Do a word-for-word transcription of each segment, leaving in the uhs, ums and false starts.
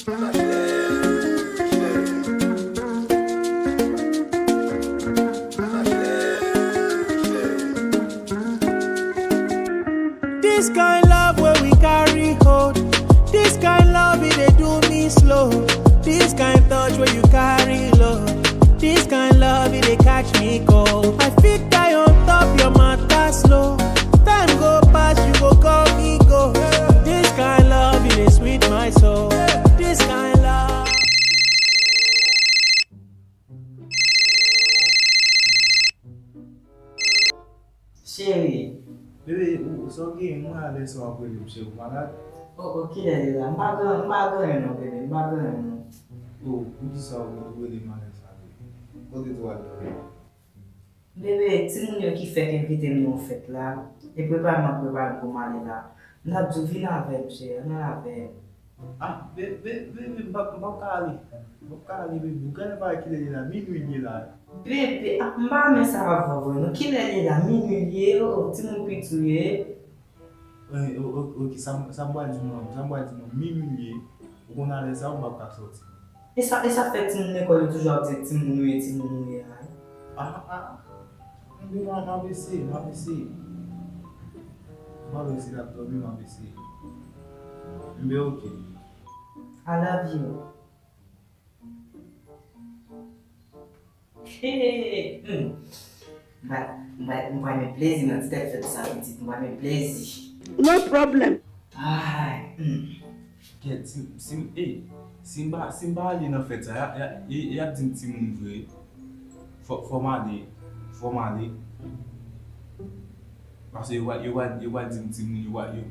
This kind love where we carry hold. This kind love it dey do me slow. This kind touch where you carry low. This kind love it dey catch me cold. I fit die on top your matter slow. Time go pass, you go call me go. This kind love it dey sweet my soul. This kind love. Cheri. Bebe, ou, ou sa w genyen? Mwen alè sa w ap rele m, cheri, ou malad? O, o, kilè li la? M pa gen, m pa gen anyen non, bebe, m pa gen anyen non. O, poukisa ou, ou rele m alè sa, bebe? Kote tou al dòmi? Bebe, timoun yo ki fèk envite m nan yon fèt la, e prepare m ap prepare m pou m ale la. M t ap di w vin avè m, cheri, ann al avè m. Ah, be, be, bebe, m p ap, m p ap ka ale. M p ap ka ale, bebe. Ou konnen pa kilè li ye la, minui li ye la. Bebe, ah, m pa renmen sa avè w vre non. Kilè li ye la, minui li ye, o, o, timoun piti w ye. Eh, o, o, oke, sa, sa m pral di w, sa m pral di w, minui li ye. Ou konn alè sa, ou p ap ka sòti. E sa, e sa fè timoun lekòl yo toujou ap di timoun nou ye, timoun nou ye a? Ah, ah, ah. Mwen, m ap eseye, m ap eseye. M ap eseye, l ap dòmi, m ap eseye. Mwen, oke. I love you. Hey, hmm. M pa, m pa, m pa renmen plezi nan ti tèt fèt sa, pitit. M pa renmen plezi. No problem. Ay, hmm. Kèt, si, si, eh, si m pa, si m pa ale nan fèt sa, y a, y a, y, y ap di m timoun vre. Fò, fò m ale, fò m ale. Paske yo va, yo va, yo va di m timoun, yo va, yo.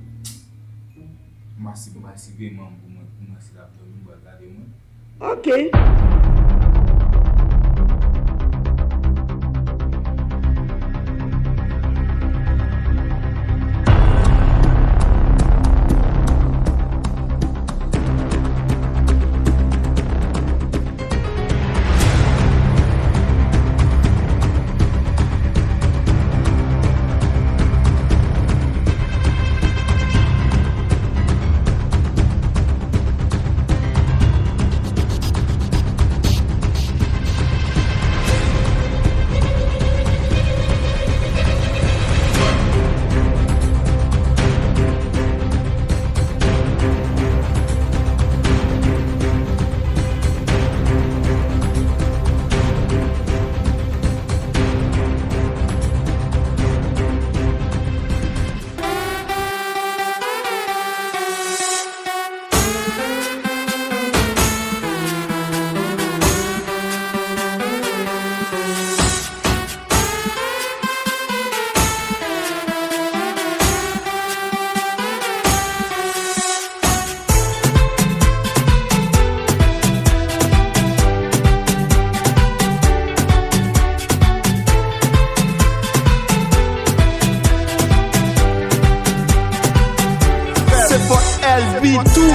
M pa si, m pa si vreman pou mwen, pou mwen si l ap dòmi, m pral gade mwen. Ok. Se fòt L B tou.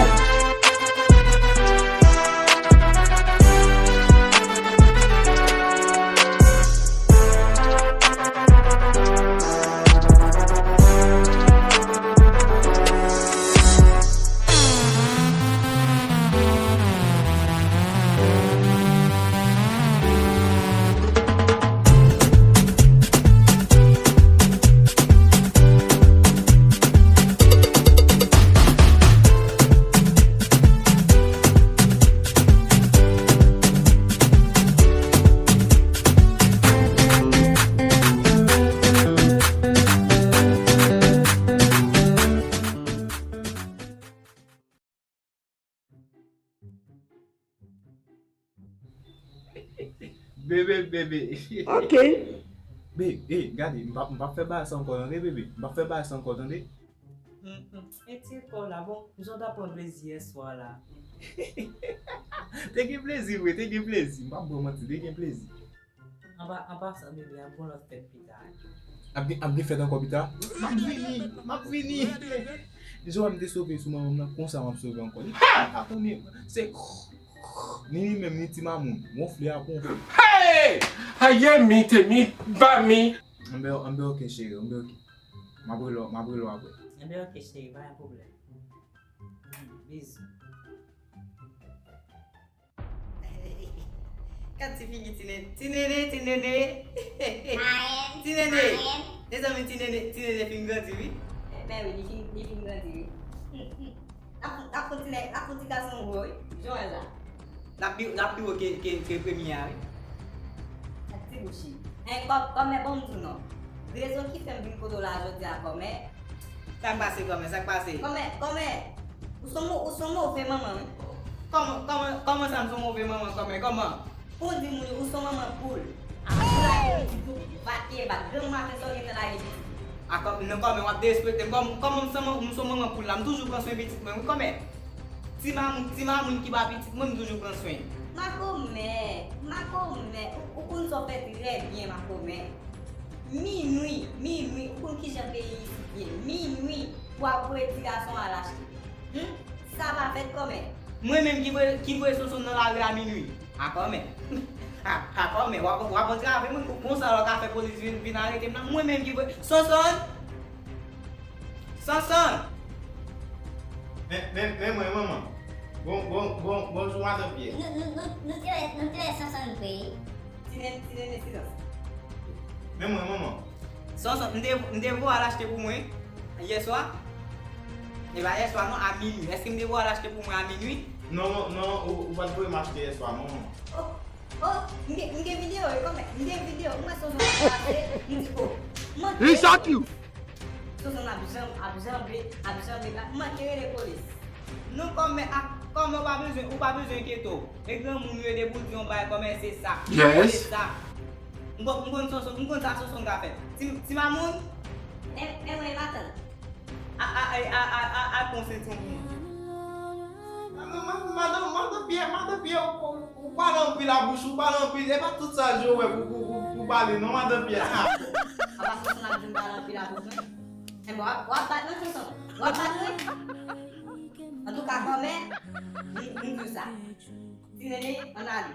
Bebe, bebe. Ok. Be, eh, gade, m p ap, m p ap fè bagay sa ankò, tande, bebe. M p ap fè bagay sa ankò, tande. Mm, mm. Etire kò w la, bon, jan w t ap pran plezi yè swa la. Te gen plezi, vre, te gen plezi. M p ap ba w manti, te gen plezi. Anba, anba sa, bebe, ap gon lòt fèt pita. Ap gen, ap gen fèt ankò pita? M ap vini, m ap vini. Jan w wè m te sove sou manman m nan, konsa m ap sove ankò. Li pa ka konnen, se ni li menm, ni ti mamoun. Wonfle a wonfle. Hey! Aye mi te mi ba mi. Anben, anben, oke, cheri, anben, oke. M ap rele w, m ap rele w apre. Anben, oke, cheri, pa gen pwoblèm. Bizou. Gad ti figi ti nene, ti nene, ti nene. Ti nene. Mezanmi, ti nene, ti nene fin grandi wi. Men wi, li fin, li fin grandi wi. L ap, l ap fon ti nèg, l ap fon ti gason gwo wi. Jan w wè l la. L ap pi, l ap pi wo ke, ke, ke premye a wi. Ak ti bouch li. En, kò, kòmè, bon m di w non. Rezon ki fè m vin kote w la jodi a kòmè. Sa k pase kòmè, sa k pase? Kòmè, kòmè. Ou se yon mo-, ou se yon move manman wi. Kòman, kòman, kòman sa m se yon move manman kòmè? Kòman? Pou w di moun yo ou se yon manman poul. Apre pou lage pitit ou, vake, vak, granm maten sa w gentan lage pitit ou. A kò, non kòmè, w ap derespekte m. Kòm, kòman m se yon, m se yon manman poul la, m toujou pran swen pitit mwen wi kòmè. Ti mamoun, ti mamoun ki ba pitit mwen, m toujou pran swen. Makomè, makomè, ou, ou konn sa w fè trè byen, makomè. Minwi, minwi, ou konn kijan peyi isit ye. Minwi, pou ap voye ti gason al achte. Hum, sa pa fèt kòmè. Mwen menm ki voye, ki voye Sonsonn nan lari a minwi. A kòmè. A, a kòmè. W ap, w ap antrave mwen konsa lè w ka fè polis vin, vin arete m nan. Mwen menm ki voye. Sonsonn! Sonsonn! Men, men, men mwen, manman. Bon, bon, bon, bonjou, madan Pyè. Nou, nou, nou, nou te wè, nou te wè Sonsonn vre. Ti nene, ti nene, silans. Men mwen, manman. Sonson, m te, m te voye al achte pou mwen yèswa. E pa yèswa non, a minwi. Èske m te voye al achte pou mwen a minwi? Non, non, non, ou, ou pa t voye m achte yèswa non, manman. Oh, oh, m gen, m gen videyo, e kòmè, m gen videyo. M wè Sonson ap pase, m di, oh, manke. Li chòk you. Sonson ap janm, ap janbe, ap janbe, m manke rele polis. Non, kòmè, a, kòmè, ou pa bezwen, ou pa bezwen enkyete w. E granmoun yo depi w di yon bagay kòmè se sa. Yes. Se sa. M konn, m konn Sonson, m konn sa Sonson ka fè. Ti, ti mamoun. Men, men mwen matant. A, a, a, a, a, a, a, pran sentiyon pou mwen. Madan, madan, madan Pyè, madan Pyè, ou, ou, ou pale anpil a bouch, ou pale anpil. E pa tout sa je w wè pou, pou, pou, pou pale, non, madan Pyè. Ah. Apa Sonson ap di m pale anpil a bouch mwen? Enben, w ap, w ap bat mwen, Sonson? W ap bat mwen? Antouka, kòmè, m, m di w sa. Ti nene, ann ale.